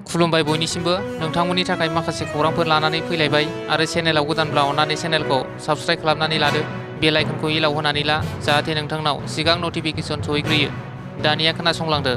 खुलुमबाय बयनिसिमबो नोंथांमोननि थाखाय माखासे खौरांफोर लानानै फैलायबाय आरो चेनेलाव गोदानब्ला अन्नानै चेनेलखौ साबस्क्राइब खालामनानै लादो बेल आइकनखौ इलाव होनानै ला जाहाथे नोंथांनाव सिगां नटिफिकेसन सहैग्रोयो। दानिया खोनासंलांदो।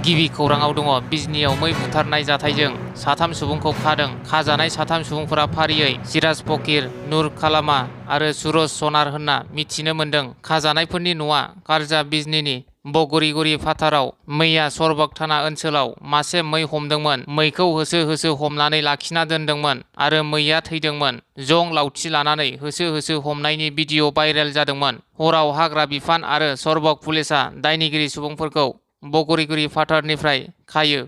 गिबि खौराङाव दङ बिजनीआव मै बुथारनाय जाथायजों साथाम सुबुंखौ खादों। खाजानाय साथाम सुबुंफोरा फारियै सिराज फकीर, नूर कालामा आरो सुरज सनार होनना मिथिनो मोन्दों। खाजानायफोरनि न'आ कारजा बिजनीनि बगरीगुरी फाथाराव मैया सरबग थाना ओनसोलाव मासे मै हमदोंमोन। मैखौ होसो होसो हमनानै लाखिना दोनदोंमोन आरो मैया थैदोंमोन। जं लावथि लानानै होसो होसो हमनायनि भिडिअ भाइरेल जादोंमोन। हराव हाग्रा बिफान आरो सरबग पुलिसा दायनिगिरि सुबुंफोरखौ बगरीगुरी फाथारनिफ्राय खायो।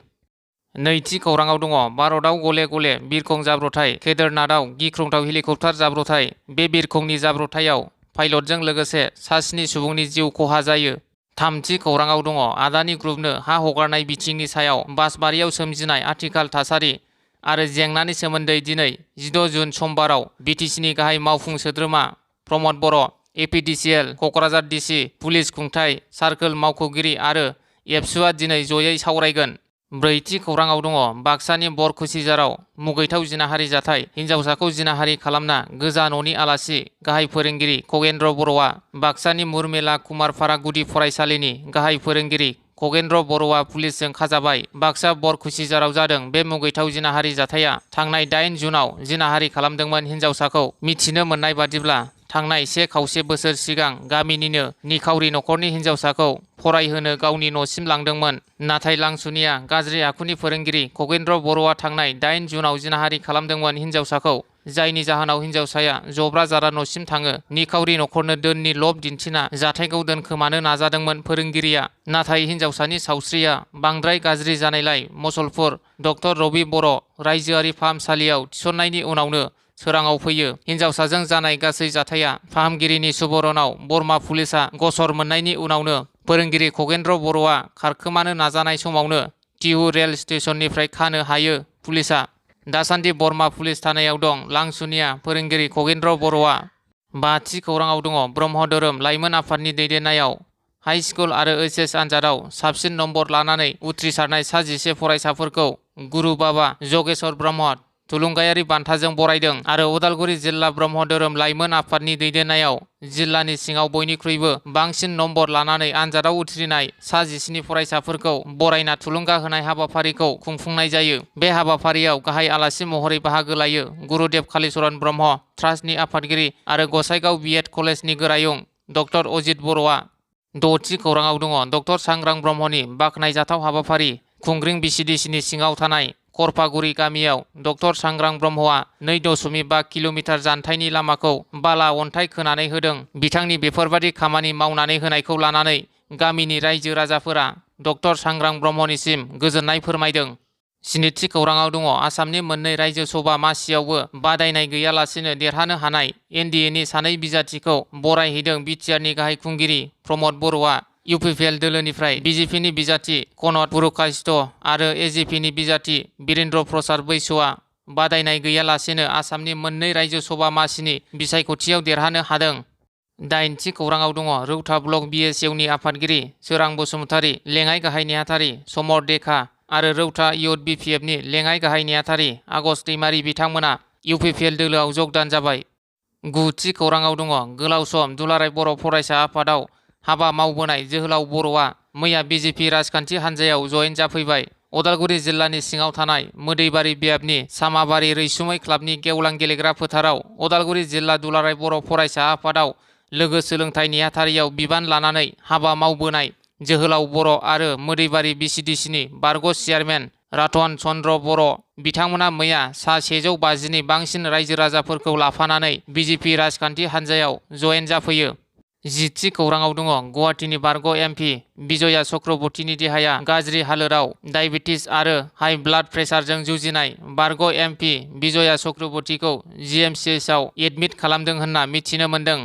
नैथि खौराङाव दङ भारतआव गले गले बिरखं जाब्रथाय। केदारनाथआव गिख्रंथाव हेलिकप्टार जाब्रथाय। बे बिरखंनि जाब्रथायाव पाइलटजों लोगोसे सा 7 सुबुंनि जिउ खहा जायो। थामथि खौराङाव दङ आदानि ग्रुपनो हा हगारनाय बिथिंनि सायाव बासबारियाव सोमजिनाय आथिखाल थासारि आरो जेंनानि सोमोन्दै दिनै 16 जुन समबाराव बिटिसिनि गाहाय मावफुं सोद्रोमा प्रमद बर', एपिडिसिएल क'क्राझार डिसि, पुलिस खुंथाय सार्कोल मावख'गिरि आरो एबसुआ दिनै जयै सावरायगोन। ब्रैथि खौराङाव दङ बाक्सानि बरखुसिजाराव मुगैथाव जिनाहारि जाथाय। हिन्जावसाखौ जिनाहारि खालामना गोजा न'नि आलासि गाहाय फोरोंगिरि खगेन्द्र बर'आ बाक्सानि मुरमेला कुमारपारा गुदि फरायसालिनि गाहाय फोरोंगिरि खगेन्द्र बर'आ पुलिसजों खाजाबाय। बाक्सा बरखुसिजाराव जादों बे मुगैथाव जिनाहारि जाथाया। थांनाय 8 जुनाव जिनाहारि खालामदोंमोन हिन्जावसाखौ। मिथिनो मोननाय बादिब्ला थांनाय 1 बोसोर सिगां गामिनिनो निखावरि नखरनि हिन्जावसाखौ फरायहोनो गावनि न'सिम लांदोंमोन। नाथाय लांसुनिया गाज्रि आखुनि फोरोंगिरि खगेन्द्र बर'आ थांनाय 8 जुनाव जिनाहारि खालामदोंमोन हिन्जावसाखौ। जायनि जाहोनाव हिन्जावसाया जब्रा जारा न'सिम थाङो। निखावरि नखरनो दोननि लब दिन्थिना जाथायखौ दोनखोमानो नाजादोंमोन फोरोंगिरिया। नाथाय हिन्जावसानि सावस्रिया बांद्राय गाज्रि जानायलाय मुसलपुर डक्टर रबि बर' रायजोआरि फाहामसालियाव थिसननायनि उनावनो सोराङाव फैयो। हिन्जावसाजों जानाय गासै जाथाया फाहामगिरिनि सुबरनाव बरमा पुलिसा गसर मोननायनि उनावनो फोरोंगिरि खगेन्द्र बर'आ खारखोमानो नाजानाय समावनो टिहु रेल स्टेशननिफ्राय खानो हायो पुलिसा। दासान्दि बरमा पुलिस थानायाव दं लांसुनिया फोरोंगिरि खगेन्द्र बर'आ। बाथि खौराङाव दङ ब्रह्म धोरोम लाइमोन आफादनि दैदेननायाव हाइ स्कुल आरो ओइचएस आनजादाव साबसिन नम्बर लानानै उथ्रिसारनाय सा 11 फरायसाफोरखौ गुरु बाबा जगेश्वर ब्रह्म थुलुंगायारि बान्थाजों बरायदों आरो उदालगुरि जिल्ला ब्रह्म धोरोम लाइमोन आफादनि दैदेननायाव जिल्लानि सिङाव बयनिख्रुइबो बांसिन नम्बर लानानै आनजादाव उथ्रिनाय सा 17 फरायसाफोरखौ बरायना थुलुंगा होनाय हाबाफारिखौ खुंफुंनाय जायो। बे हाबाफारियाव गाहाय आलासि महरै बाहागो लायो गुरुदेव कालिचरण ब्रह्म ट्रास्टनि आफादगिरि आरो गसाइगाव बिएड कलेजनि गोरायुं डक्टर अजित बर'आ। द'थि खौराङाव दङ डक्टर सांग्रां ब्रह्मनि बाखनायजाथाव हाबाफारि। खुंग्रिं बिसिडिसिनि सिङाव थानाय करफागुरि गामियाव डक्टर सांग्रां ब्रह्मआ 2.5 किल'मिटार जानथाइनि लामाखौ बाला अन्थाइ खोनानै होदों। बिथांनि बेफोरबादि खामानि मावनानै होनायखौ लानानै गामिनि रायजो राजाफोरा डक्टर सांग्रां ब्रह्मनिसिम गोजोननाय फोरमायदों। स्निथि खौराङाव दङ आसामनि मोननै रायजो सभा मासियावबो बादायनाय गैयालासिनो देरहानो हानाय एनडिएनि सानै बिजाथिखौ बरायहैदों बिटिआरनि गाहाय खुंगिरि प्रमद बर'आ। इउपिपिएल दोलोनिफ्राय बिजेपिनि बिजाथि कनक पुरकायस्थ आरो एजिपिनि बिजाथि बिरेन्द्र प्रसाद बैस'आ बादायनाय गैयालासेनो आसामनि मोननै रायजो सभा मासिनि बिसायख'थियाव देरहानो हादों। दाइनथि खौराङाव दङ रौता ब्लक बिएसइउनि आफादगिरि सोरां बसुमतारी, लेङाइ गाहाय नेहाथारि समर देखा आरो रौता इउथ बिपिएफनि लेङाइ गाहाय नेहाथारि आगस्त दैमारि बिथांमोना इउपिपिएल दोलोआव जगदान जाबाय। गुथि खौराङाव दङ गोलाव सम दुलाराय बर' फरायसा आफादाव हाबा मावबोनाय जोहोलाव बर'आ मैया बिजेपि राजखान्थि हान्जायाव जयेन जाफैबाय। उदालगुरि जिल्लानि सिङाव थानाय मोदैबारि बियाबनि सामाबारि रैसुमै क्लाबनि गेवलां गेलेग्रा फोथाराव उदालगुरि जिल्ला दुलाराय बर' फरायसा आफादाव लोगो सोलोंथाइ नेहाथारियाव बिबान लानानै हाबा मावबोनाय जोहोलाव बर' आरो मोदैबारि बिसिडिसिनि बारग' चेयारमेन रातन चन्द्र बर' बिथांमोना मैया सा 150नि बांसिन रायजो राजाफोरखौ लाफानानै बिजेपि राजखान्थि हान्जायाव जयेन जाफैयो। जिथि खौराङाव दङ गुवाहाटीनि बारग' एमपि बिजया चक्रबर्तीनि देहाया गाज्रि हालोदाव। डायबेटिस आरो हाइ ब्लाड प्रेसारजों जुजिनाय बारग' एमपि बिजया चक्रबर्तीखौ जिएमसिएचआव एडमिट खालामदों होनना मिथिनो मोन्दों।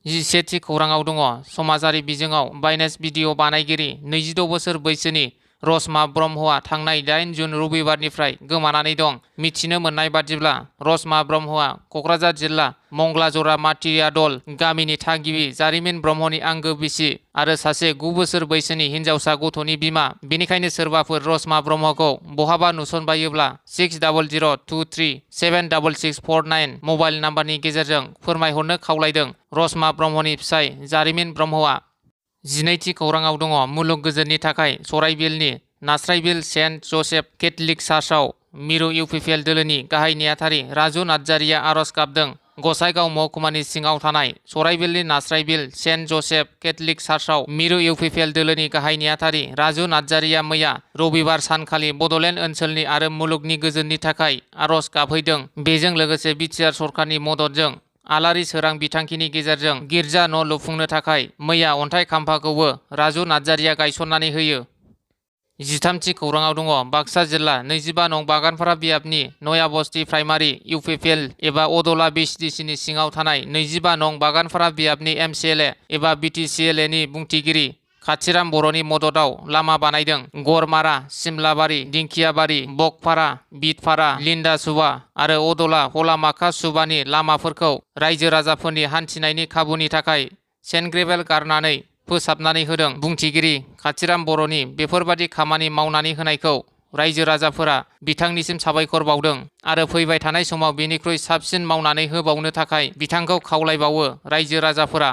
11थि खौराङाव दङ समाजारि बिजोङाव बाइनेस भिडिअ बानायगिरि 26 बोसोर बैसोनि रसमा ब्रह्मआ थांनाय 8 जुन रबिबारनिफ्राय गोमानानै दं। मिथिनो मोननाय बादिब्ला रसमा ब्रह्मआ क'क्राझार जिल्ला मंगलाजरा माटियादल गामिनि थागिबि जारिमिन ब्रह्मनि आंगो बिसि आरो सासे 9 बोसोर बैसोनि हिनजावसा गथ'नि बिमा। बेनिखायनो सोरबाफोर रसमा ब्रह्मखौ बहाबा नुसनबायोब्ला 600323766649 मबाइल नाम्बारनि गेजेरजों फोरमायहरनो खावलायदों। रसमा ब्रह्मनि फिसाय जारिमिन ब्रह्मआ 12थि खौराङाव दङ। मुलुग गोजोननि थाखाय सराइबिलनि नास्राइबिल सेन्ट जसेफ केथलिक चार्चआव मिरु इउपिपिएल दोलोनि गाहाय नेहाथारि राजु नार्जारिया आर'ज गाबदों। गसाइगाव महकुमानि सिङाव थानाय सराइबिलनि नास्राइबिल सेन्ट जसेफ केथलिक चार्चआव मिरु इउपिपिएल दोलोनि गाहाय नेहाथारि राजु नार्जारिया मैया रबिबार सानखालि बड'लेण्ड ओनसोलनि आरो मुलुगनि गोजोननि थाखाय आर'ज गाबहैदों। बेजों लोगोसे बिटिआर सरकारनि मददजों आलारि सोरां बिथांखिनि गेजेरजों गिर्जा न' लुफुंनो थाखाय मैया अन्थाइ खाम्फाखौबो राजु नार्जारिया गायसननानै होयो। 13थि खौराङाव दङ। बाक्सा जिल्ला 25 नं बागानपारा बियाबनि नयाबस्ति प्राइमारि इउपिपिएल एबा अदला बिसिडिसिनि सिङाव थानाय 25 नं बागानपारा बियाबनि एमसिएलए एबा बिटिसिएलए नि बुंथिगिरि खाथिराम बर'नि मददाव लामा बानायदों। गरमारा, सिमलाबारि, दिंखियाबारि, बकपारा, बिटपारा, लिन्दा सुबा आरो अदला हलामाखा सुबानि लामाफोरखौ रायजो राजाफोरनि हान्थिनायनि खाबुनि थाखाय सेन्ड ग्रेभेल गारनानै फोसाबनानै होदों। बुंथिगिरि खाथिराम बर'नि बेफोरबादि खामानि मावनानै होनायखौ रायजो राजाफोरा बिथांनिसिम साबायखर बावदों आरो फैबाय थानाय समाव बेनिख्रुइ साबसिन मावनानै होबावनो थाखाय बिथांखौ खावलायबावो। रायजो राजाफोरा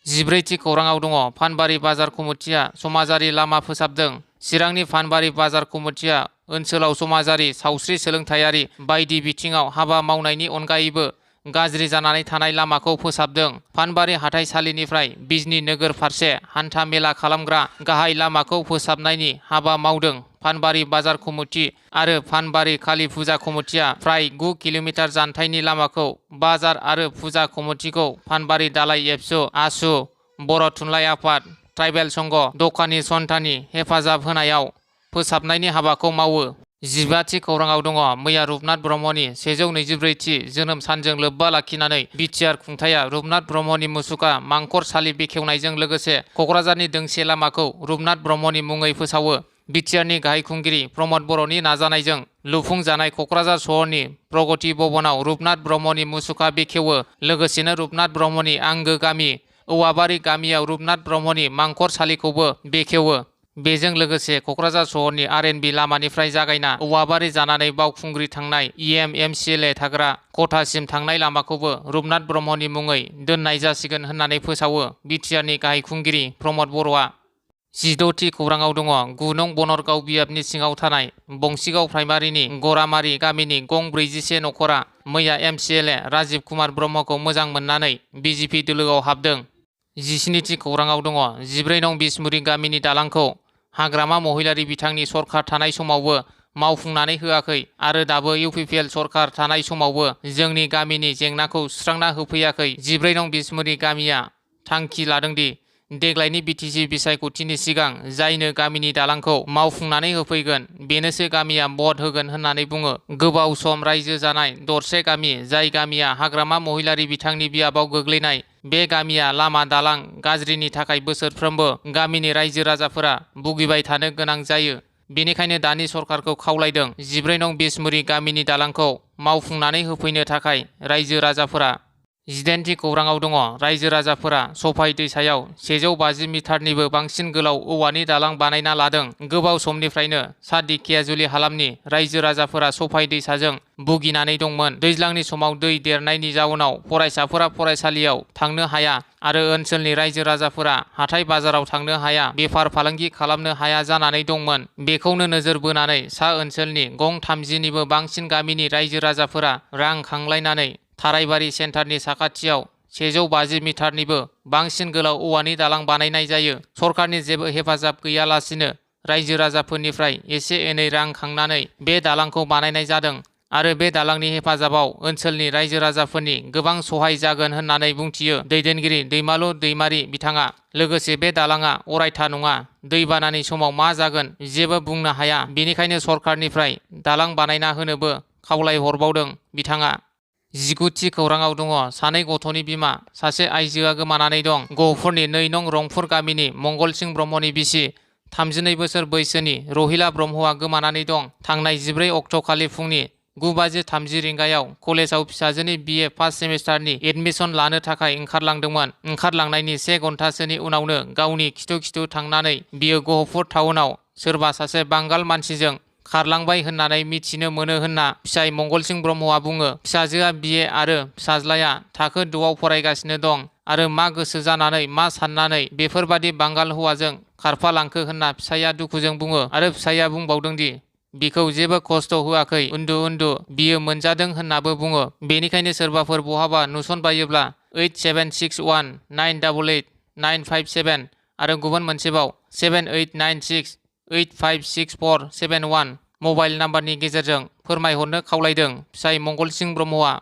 14थि खौराङाव दङ। फानबारि बाजार कमिटिया समाजारि लामा फोसाबदों। चिरांनि फानबारि बाजार कमिटिया ओनसोलाव समाजारि, सावस्रि, सोलोंथायारि बायदि बिथिङाव हाबा मावनायनि अनगायैबो गाज्रि जानानै थानाय लामाखौ फोसाबदों। फानबारि हाथाइसालिनिफ्राय बिजनी नोगोर फारसे हान्था मेला खालामग्रा गाहाय लामाखौ फोसाबनायनि हाबा मावदों। फानबारि बाजार कमिटि आरो फानबारि काली फुजा कमिटिया फ्राय 9 किल'मिटार जानथायनि लामाखौ बाजार आरो फुजा कमिटिखौ फानबारि दालाइ एबसु, आसु, बर' थुनलाइ आफाद, ट्राइबेल संघ, दखानि सन्थानि हेफाजाब होनायाव फोसाबनायनि हाबाखौ मावो। 15थि खौराङाव दङ। मैया रुपनाथ ब्रह्मनि 124थि जोनोम सानजों लोब्बा लाखिनानै बिटिआर खुंथाया रुपनाथ ब्रह्मनि मुसुखा मांखरसालि बेखेवनायजों लोगोसे क'क्राझारनि दोंसे लामाखौ रुपनाथ ब्रह्मनि मुङै फोसावो। बिटिआरनि गाहाय खुंगिरि प्रमद बर'नि नाजानायजों लुफुंजानाय क'क्राझार सहरनि प्रगति भवनाव रुपनाथ ब्रह्मनि मुसुखा बेखेवो। लोगोसेनो रुपनाथ ब्रह्मनि आंगो गामि औवाबारि गामियाव रुपनाथ ब्रह्मनि मांखरसालिखौबो बेखेवो। बेजों लोगोसे क'क्राझार सहरनि आरएनबि लामानिफ्राय जागायना औवाबारि जानानै बावखुंग्रि थांनाय एमसिएलए थाग्रा खथासिम थांनाय लामाखौबो रुपनाथ ब्रह्मनि मुङै दोननाय जासिगोन होननानै फोसावो बिटिआरनि गाहाय खुंगिरि प्रमद बर'आ। 16थि खौराङाव दङ। 9 नं बनरगाव बियाबनि सिङाव थानाय बंसिगाव प्राइमारिनि गरामारि गामिनि गं 41 नखरा मैया एमसिएलए राजीव कुमार ब्रह्मखौ मोजां मोननानै बिजेपि दोलोआव हाबदों। 17थि खौराङाव दङ। 14 नं बिसमुरि गामिनि दालांखौ हाग्रामा महिलारि बिथांनि सरखार थानाय समावबो मावफुंनानै होआखै आरो दाबो इउपिपिएल सरखार थानाय समावबो जोंनि गामिनि जेंनाखौ सुस्रांना होफैयाखै। 14 नं बिसमुरि गामिया थांखि लादोंदि देग्लायनि बिटिसि बिसायख'थिनि सिगां जायनो गामिनि दालांखौ मावफुंनानै होफैगोन बेनोसो गामिया भट होगोन होननानै बुङो। गोबाव सम रायजो जानाय दरसे गामि जाय गामिया हाग्रामा महिलारि बिथांनि बियाबाव गोग्लैनाय बे गामिया लामा दालां गाज्रिनि थाखाय बोसोरफ्रोमबो गामिनि रायजो राजाफोरा भुगिबाय थानो गोनां जायो। बेनिखायनो दानि सरकारखौ खावलायदों 14 नं बिसमुरि गामिनि दालांखौ मावफुंनानै होफैनो थाखाय रायजो राजाफोरा। 18थि खौराङाव दङ। रायजो राजाफोरा सफाइ दैसायाव 150 मिटारनिबो बांसिन गोलाव औवानि दालां बानायना लादों। गोबाव समनिफ्रायनो सा दिखियाजुलि हालामनि रायजो राजाफोरा सफाइ दैसाजों भुगिनानै दंमोन। दैज्लांनि समाव दै देरनायनि जाउनाव फरायसाफोरा फरायसालियाव थांनो हाया आरो ओनसोलनि रायजो राजाफोरा हाथाय बाजाराव थांनो हाया, बेफार फालांगि खालामनो हाया जानानै दंमोन। बेखौनो नोजोर बोनानै सा ओनसोलनि गं 30निबो बांसिन गामिनि रायजो राजाफोरा रां खांलायनानै थाराइबारि सेन्टारनि साखाथियाव 150 मिटारनिबो बांसिन गोलाव औवानि दालां बानायनाय जायो। सरकारनि जेबो हेफाजाब गैयालासिनो रायजो राजाफोरनिफ्राय एसे एनै रां खांनानै बे दालांखौ बानायनाय जादों आरो बे दालांनि हेफाजाबाव ओनसोलनि रायजो राजाफोरनि गोबां सहाय जागोन होननानै बुंथियो दैदेनगिरि दैमालु दैमारि बिथाङा। लोगोसे बे दालाङा अरायथा नङा, दैबानानि समाव मा जागोन जेबो बुंनो हाया, बेनिखायनो सरकारनिफ्राय दालां बानायना होनोबो खावलायहरबावदों बिथाङा। 19थि खौराङाव दङ। सानै गथ'नि बिमा सासे आइजोआ गोमानानै दं। गहपुरनि 2 नं रंफुर गामिनि मंगलसिं ब्रह्मनि बिसि 32 बोसोर बैसोनि रहिला ब्रह्मआ गोमानानै दं। थांनाय 14 अक्ट'खालि फुंनि 9:30 रिंगायाव कलेजाव फिसाजोनि BA फार्स्ट सेमिस्टारनि एडमिसन लानो थाखाय ओंखारलांदोंमोन। ओंखारलांनायनि 1 घन्टासोनि उनावनो गावनि खिथु थांनानै बियो गहपुर टाउनाव सोरबा सासे बांगाल मानसिजों खारलांबाय होननानै मिथिनो मोनो होनना फिसाय मंगलसिं ब्रह्मआ बुङो। फिसाजोआ BA आरो फिसाज्लाया थाखो 2आव फरायगासिनो दं आरो मा गोसो जानानै मा साननानै बेफोरबादि बांगाल हौवाजों खारफालांखो होनना फिसाया दुखुजों बुङो आरो फिसाया बुंबावदोंदि बिखौ जेबो खस्थ' होआखै, उन्दु बियो मोनजादों होननाबो बुङो। बेनिखायनो सोरबाफोर बहाबा नुसनबायोब्ला 8761988957 आरो गुबुन मोनसेबाव 7896856471 मबाइल नाम्बारनि गेजेरजों फोरमायहरनो खावलायदों। फिसाय मंगलसिं ब्रह्मआ।